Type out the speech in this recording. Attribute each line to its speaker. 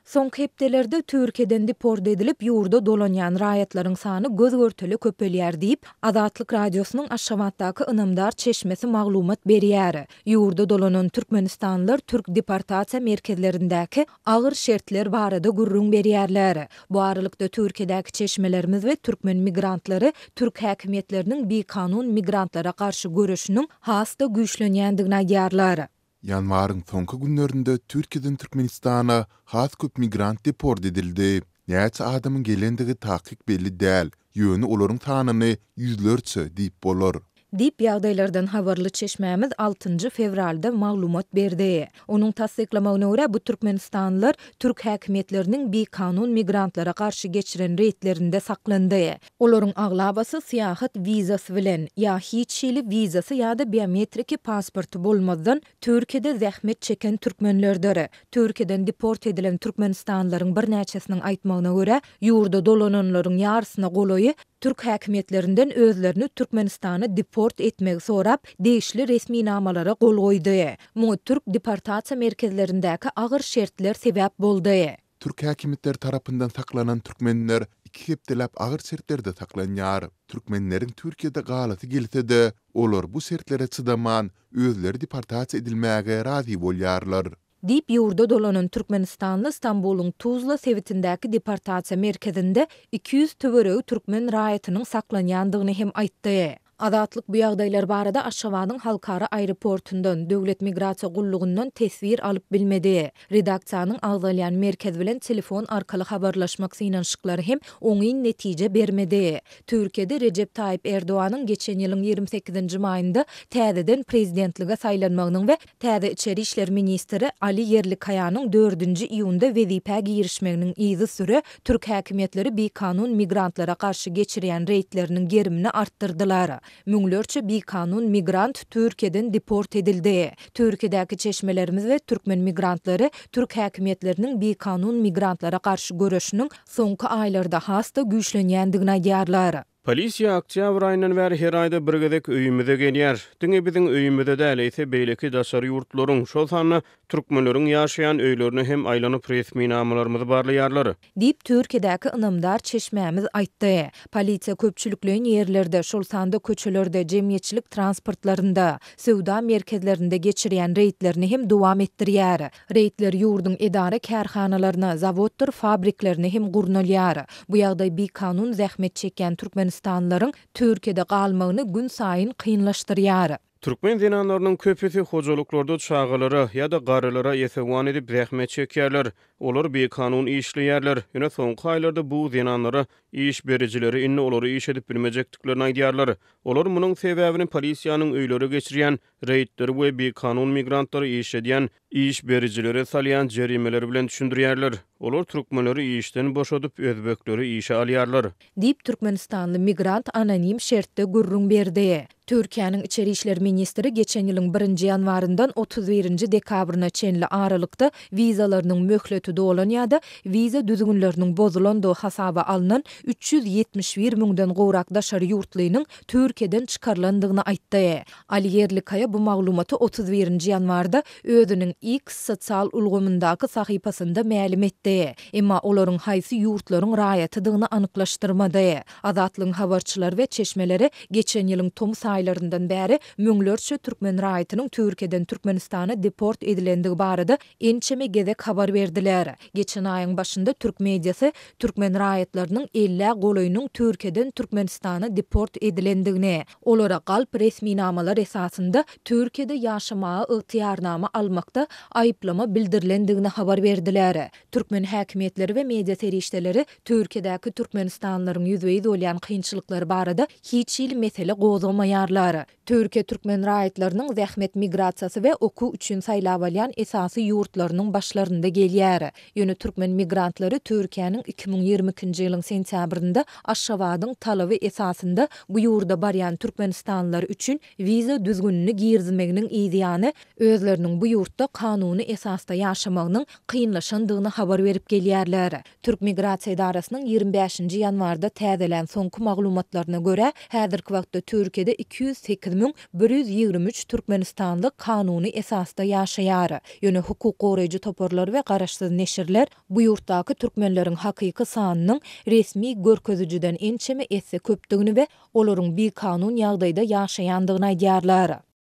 Speaker 1: Soňky hepdelerde Türkiýeden deport edilip, ýurda dolanýan raýatlaryň sany göz-görtele köpelýär diýip, Azatlyk Radiosynyň Aşgabatdaky ynamdar çeşmesi maglumat berýär. Ýurda dolanan türkmenistanlylar türk deportasiýa merkezlerindäki agyr şertler barada gürrüň berýärler. Bu aralykda, Türkiýedäki çeşmelerimiz we türkmen migrantlary türk häkimiýetleriniň bikanun migrantlara garşy göreşiniň has-da güýçlenýändigini aýdýarlar.
Speaker 2: Ýanwaryň soňky günlerinde Türkiýeden Türkmenistana has köp migrant deport edildi. Näçe adamyň gelendigi takyk belli däl, ýöne olaryň sanyny ýüzlerçe diýip bolar.
Speaker 1: Diýip, ýagdaýlardan habarly çeşmämiz altynjy fewralda maglumat berdi. Onuň tassyklamagyna görä, bu türkmenistanlylar türk häkimiýetleriniň bikanun migrantlara garşy geçiren reýdlerinde saklandy. Olaryň aglabasy syýahat wizasy bilen, ýa hiç hili wizasy ýa-da biometriki pasporty bolmazdan Türkiýede zähmet çeken türkmenlerdir. Türkiýeden deport edilen türkmenistanlylaryň birnäçesiniň aýtmagyna görä, ýurda dolananlaryň ýarysyna golaýy türk häkimiýetlerinden özlerini Türkmenistana deport etmegi sorap, degişli resminamalara gol goýdy. Muňa türk deportasiýa merkezlerindäki agyr şertler sebäp boldy.
Speaker 2: Türk häkimiýetleri tarapyndan saklanan türkmenler iki hepdeläp agyr şertlerde saklanýar. Türkmenleriň Türkiýede galasy gelse-de, olar bu şertlere çydaman, özleri deportasiýa edilmäge razy bolýarlar.
Speaker 1: Diýip, ýurda dolanan türkmenistanly Stambulyň Tuzla sebitindäki deportasiýa merkezinde 200 töweregi türkmen raýatynyň saklanýandygyny hem aýtdy. Azatlyk bu ýagdaýlar barada Aşgabadyň halkara aeroportundan, Döwlet migrasiýa gullugyndan teswir alyp bilmedi. Redaksiýanyň agzalýan merkez bilen telefon arkaly habarlaşmak synanyşyklary hem oňyn netije bermedi. Türkiýede Rejep Taýyp Erdoganyň geçen ýylyň 28 nji maýynda täzeden prezidentlige saýlanmagynyň we Täze içeri işler ministri Ali Ýerlikaýanyň dördünji iýunda wezipä girişmeginiň yzysüre türk häkimiýetleri bikanun migrantlara garşy geçirýän reýdleriniň gerimini artdyrdylar. Müňlerçe bikanun migrant Türkiýeden deport edildi. Türkiýedäki çeşmelerimiz we türkmen migrantlary türk häkimiýetleriniň bikanun migrantlara garşy göreşiniň soňky aýlarda has-da güýçlenýändigini aýdýarlar.
Speaker 3: Polisiýa oktýabr aýyndan bäri her aýda bir gezek öýümize gelýär. Diňe biziň öýümize däl, eýse beýleki daşary ýurtlaryň, şol sanda türkmenleriň ýaşaýan öýlerine hem aýlanyp resminamalarymyzy barlaýarlar.
Speaker 1: Diýip, Türkiýedäki ynamdar çeşmämiz aýtdy. Polisiýa köpçülikleýin ýerlerde, şol sanda köçelerde, jemgyýetçilik transportlarynda, söwda merkezlerinde geçirýän reýdlerini hem dowam etdirýär. Reýdler ýurduň edara-kärhanalaryna, zawoddyr fabriklerine hem gurnalýar. Bu ýagdaý bikanun zähmet çekýän türkmenistanlylaryň Türkiýede galmagyny günsaýyn kynlaşdyrýar.
Speaker 3: Türkmen zenanlarynyň köpüsi hojalyklarda çagalara ýa-da garrylara esewan edip zähmet çekýärler. Olar bikanun işleýärler. Ýöne soňky aýlarda bu zenanlara iş berijileri indi olary iş edip bilmejekdiklerini aýdýarlar. Olar munuň sebäbini polisiýanyň öýlere geçirýän reýdleri we bikanun migrantlary işledýän iş berijilere salýan jerimeleri bilen düşündirýärler. Olar türkmenleri işden boşadyp, özbekleri işe alýarlar.
Speaker 1: Diýip, türkmenistanly migrant anonim şertde gürrüň berdi. Türkiýäniň içeri işler ministri geçen ýylyň birinji ýanwaryndan 31 nji dekabryna çenli aralykda wizalarynyň möhleti dolan ýa-da wiza düzgünleriniň bozulandygy hasaba alnan 371 müňden gowrak daşary ýurtlynyň Türkiýeden çykarylandygyny aýtdy. Ali Ýerlikaýa bu maglumaty 31 nji ýanwarda özüniň X sosial ulgamyndaky sahypasynda mälim etdi. Emma olaryň haýsy ýurtlaryň raýatydygyny anyklaşdyrmady. Azatlygyň habarçylary we çeşmeleri geçen ýylyň tomus aýlaryndan bäri müňlerçe türkmen raýatynyň Türkiýeden Türkmenistana deport edilendigi barada ençeme gezek habar berdiler. Geçen aýyň başynda türk mediasy türkmen raýatlarynyň ellä golaýynyň Türkiýeden Türkmenistana deport edilendigini, olara galp resminamalar esasynda Türkiýede ýaşamaga ygtyýarnama almakda aýyplama bildirilendigini habar berdiler. Türkmen häkimiýetleri we media serişdeleri Türkiýedäki türkmenistanlylaryň ýüzbe-ýüz bolýan kynçylyklary barada hiç hili mesele gozgamaýarlar. Türkiýe türkmen raýatlarynyň zähmet migrasiýasy we okuw üçin saýlap alýan esasy ýurtlarynyň başlarynda gelýär. Ýöne türkmen migrantlary Türkiýäniň 2022-nji ýylyň sentýabrynda Aşgabadyň talaby esasynda bu ýurda barýan türkmenistanlylar üçin wiza düzgünini girizmeginiň yzýany özleriniň bu ýurtda kanuny esasda ýaşamagynyň kynlaşandygyny habar berdiler. berip gelýärler. Türk Migrasiýa edarasynyň 25-nji ýanwarda täzelän soňky maglumatlaryna görä, häzirki wagtda Türkiýede 208 123 türkmenistanly kanuny esasda ýaşaýar. Ýöne hukuk goraýjy toparlar we garaşsyz neşirler bu ýurtdaky türkmenleriň hakyky sanynyň resmi görkezijiden ençeme esse köpdügini we olaryň bikanun ýagdaýda ýaşaýandygyny aýdýarlar.